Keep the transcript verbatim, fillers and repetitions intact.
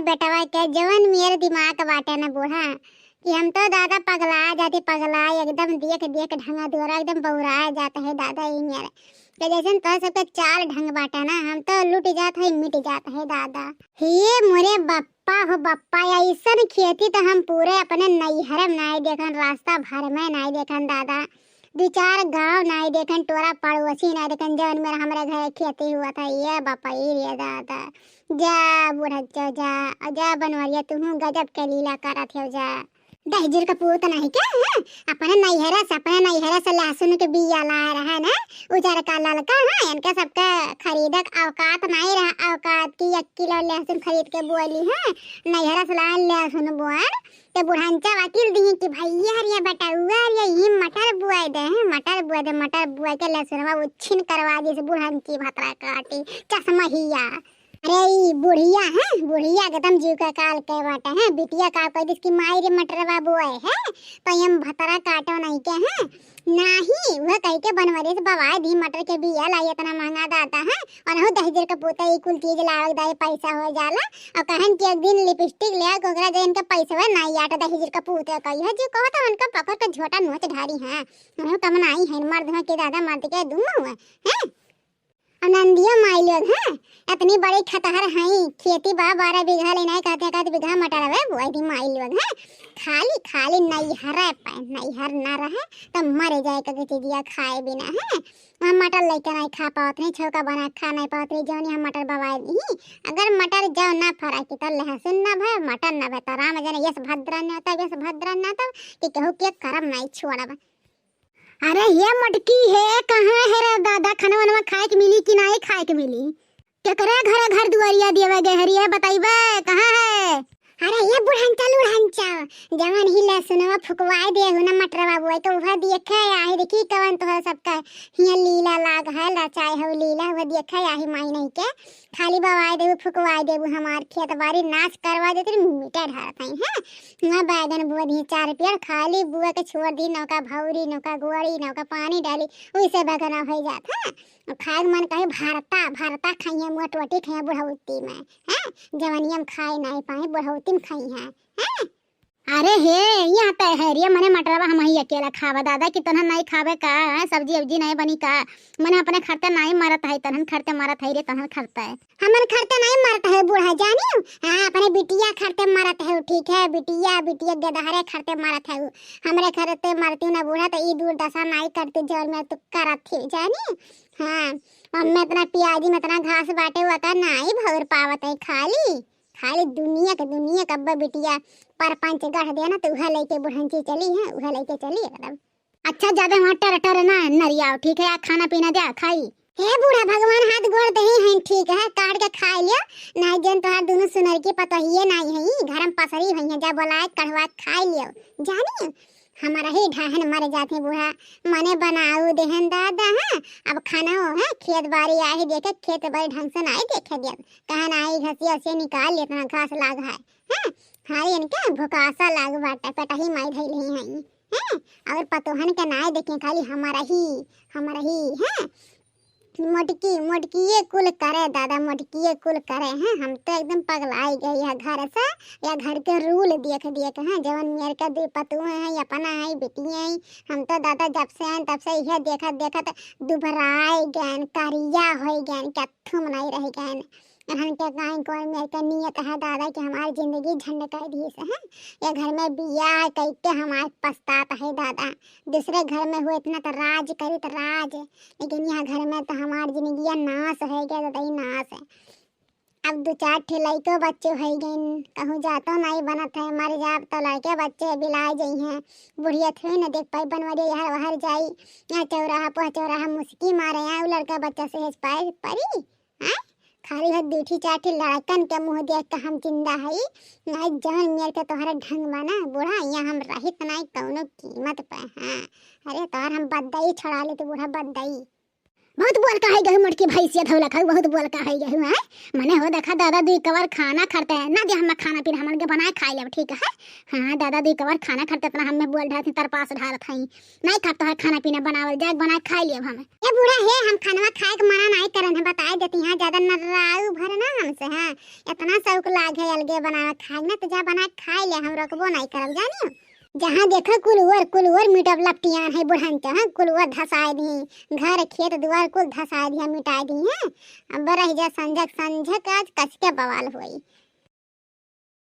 बेटवा के जवन मेर दिमाग बाटे ना बूढ़ा, कि हम तो दादा पगला जाती, पगला एकदम देख देख ढंगा दुआरा एकदम बौरा जात है दादा। ई मेर के जैसन तो सबके चाल ढंग बाटे ना, हम तो लुट जात है, मिट जात है दादा। हे मोरे बप्पा हो बप्पा, ऐसन खेती तो हम पूरे अपने नैहर में नाई देखन, रास्ता भर में नाई देखन दादा। दू चार गांव नाई देखन, टोरा पड़ोसी नाई देखन, जौन मेर हमरे घर खेती हुआ था, ये बपई रे दादा। जा बुढ़च्चो जा, और जा बनवरिया, तुहूँ गजब के लीला करत हो जा। दहिजर का पूत नहीं के, हैं? अपने नैहरे से, अपने नैहरे से लहसुन के बिया लाए रहे ना, उजर का ललका, हाँ, इनके सबके खरीदक औकात नहीं रहा, औकात की एक किलो लहसुन खरीद के बोली, हैं? नैहरे से लाए लहसुन बोअन, ते बुढ़ंचा वकील दिही कि भैया हरिया बेटउआ हरिया ई मटर बुआई दे हैं, मटर बुआई दे, मटर बुआई के लहसुनवा उच्छिन करवा दी से बुढ़ंची भतरा काटी चश्महिया। अरे ई बुढ़िया है, बुढ़िया एकदम जीव का काल के बाटे हैं, बिटिया का कह दिस कि माई रे मटरवा बुआई है, तो हम भतरा काटो नहीं के हैं। नाही, वह कह के बनवरे से बवाए दी मटर के बिया लाई इतना महंगा दादा है, और हो दहिजर के पूते ई कुल चीज लावे दाई पैसा हो जाला, और कहन कि एक दिन लिपस्टिक ले आओ, ओकरा जे इनका पैसा है ना याट दहिजर के पूते कही है, जो कहत उनका पकड़ के झोटा नोच ढारी है। उन्हें कम नाई है, मर्द है कि दादा मर्द के दुम हुए हैं। और नंदिया माई लोग हैं, इतनी बड़ी खतहर हैं, खेती बा बारह बीघा लेना है, कहते कहते बीघा मटर हवे, बुआई दी माई लोग हैं। खाली खाली नैहर पे, नैहर ना रहे तो मरे जाए के चीजिया खाए बिना है। वहाँ मटर लेके नहीं खा पावत रही, छौका बना खा नहीं पावत रही, जौन यहाँ मटर बवाए दी। अगर मटर जौ ना फरा की तो लहसुन ना भय, मटर ना भय, तो राम जने यस भद्रा ना तब, यस भद्रा ना तब कि केहू के करम नहीं छोड़ब। अरे ये मटकी है, कहाँ है रे दादा, खाना वाना खाए के मिली कि नहीं खाए के मिली? केकरे घरे घर दुआरिया देवे गए हरी है, बताइबे कहाँ है? अरे ये बुढ़ंचा लुढ़ंचा, जवन ही लहसुनवा फुकवाए दे हो ना मटरवा बोए, तो वह देखे आहे, देखी कवन तोहर सबका हियाँ लीला लाग है, रचाए हो लीला, वह देखे आहे माई नहीं के। खाली बवाए देबू, फुकवाए देबू, हमार खेत बारी नाश करवा देते, मिटा ढारत हई, हैं? वहाँ बैगन बुआ दी चार पेड़, खाली बुआ के छोड़ दी, नौका भौरी, नौका गोड़ी, नौका पानी डाली, वैसे बैगन हो जात है। खाए के मन कहे भरता, भरता खाइए, मोट रोटी खाइए बुढ़ौती में, हैं? जवनिया में खाए नहीं पाए, बुढ़ौती में खाई हैं, हैं? अरे हे, यहाँ तय है रे, मने मटरवा हम ही अकेला खावा दादा, कि तोहन नहीं खावे का, हैं? सब्जी उब्जी नहीं बनी का? मने अपने खरते नहीं मरत है, तोहन खरते मरत है रे, तोहन खरते। हमन खरते नहीं मरत है बूढ़ा, जानियो? हाँ, अपने बिटिया खरते मरत है, ठीक है? बिटिया, बिटिया गदहरे खरते मरत है। हमरे खरते मरती ना बूढ़ा, तो ई दुर्दशा नहीं करती, जौन में तू करत थी, जानी? हाँ, हम में इतना पियाजी में इतना घास बाटे, हुआ का नहीं भौर पावत है, खाली खाली दुनिया के, दुनिया के अब्बा बिटिया परपंच गढ़ देना, तो उहे लेके बुढ़ंची चली है, उहे लेके चली एकदम। अच्छा, ज्यादा वहाँ टर टर ना नरियाओ, ठीक है? आ खाना पीना द्या, खाई। हे बूढ़ा, भगवान हाथ गोड़ दही हैं, ठीक है? काट के खाई लियो, नहीं जन तोहार दोनों सुनर की पतोहिए नहीं है, घर में पसरी हुई है, जा बोलाए कढ़वा खाई लियो, जानी? हमारा ही ढाहन मर जाते बूढ़ा, मने बनाऊ देहन दादा, हाँ? अब खाना हो है, खेत बारी आए देखे, खेत बारी ढंग से नहीं देखे दिया, कहन आई घसिया से निकाल ले, इतना घास लाग है, हैं? खाली इनके भुकासा लाग बाटे, पेटही माई धइले ही हैं, हैं? और पतोहन के नाय देखे, खाली हमारा ही, हमारा ही, हैं? मोटकी, मोटकिए कुल करे दादा, मोटकिए कुल करे हैं। हम तो एकदम पगलाई गए यह घर से, यह घर के रूल देख देख हैं। जवन मेर के दू पतोह हैं, अपना है, बेटी हैं, हम तो दादा जब से आए तब से यह देखत देखत दुबराए गए, करिया हो गए, कत्थुम नहीं रह गए। अहन के गाय गोर में के नियत है दादा कि हमार जिंदगी झंड कर दी से, हैं? ये घर में बियाह कई के हमार पछतात है दादा। दूसरे घर में हुए इतना तो राज करी तो राज, लेकिन यह घर में तो हमार जिंदगी नाश है गया दादा, ही नाश है। अब दो चार ठे लइको बच्चे हो गइन, कहूँ जातो नहीं बनत है, मर जाब तो लड़के बच्चे बिलाए जइहें। बुढ़िया थोड़ी न देख पाई बनवरिया, यहाँ वहर जाई, यहाँ चौराहा पर चौराहा मुस्की मारे, यहाँ उ लड़का बच्चा से हेज पाए परी। हैं? खाली हो दू ठी चार ठी लड़कन के मुँह देख के हम जिंदा हई। नहीं जवन मेर के तोहरा ढंग बा ना बूढ़ा, यहाँ हम रहित नहीं कौनो कीमत पे। हाँ, अरे तोहर हम बद्दई छोड़ा लेते बूढ़ा, बद्दई। बहुत बोल का है गहू मोटकी भैंसिया धौलक है, बहुत बोल का है गहू है। मने हो देखा दादा दुई कवर खाना खरते हैं ना दे, हम खाना पीना हमन के बनाए खाए लेब, ठीक है? हाँ दादा दुई कवर खाना खरते इतना हमें बोल ढारत ही, तरपास ढारत है। नहीं खाब तो है खाना पीना बनावल जाए, बनाए खाए लेब हम। ए बूढ़ा हे, हम खानवा खाए के मना नहीं करन है, बताए देती हाँ, ज्यादा नर्राऊ भर ना हम से, हाँ, इतना शौक लाग है अलगे बनावे खाए ना, तो जा बना के खाए ले, हम रोकबो नहीं करब, जानियो। जहाँ देखो कुल ओर, कुल ओर मिटब लपटियान है बुढ़न के, हाँ, कुल ओर धसाए दी, घर खेत दुआर कुल धसाए दी, मिटाए दी, हैं। अब रह जा संझक, संझक आज कचके बवाल होई।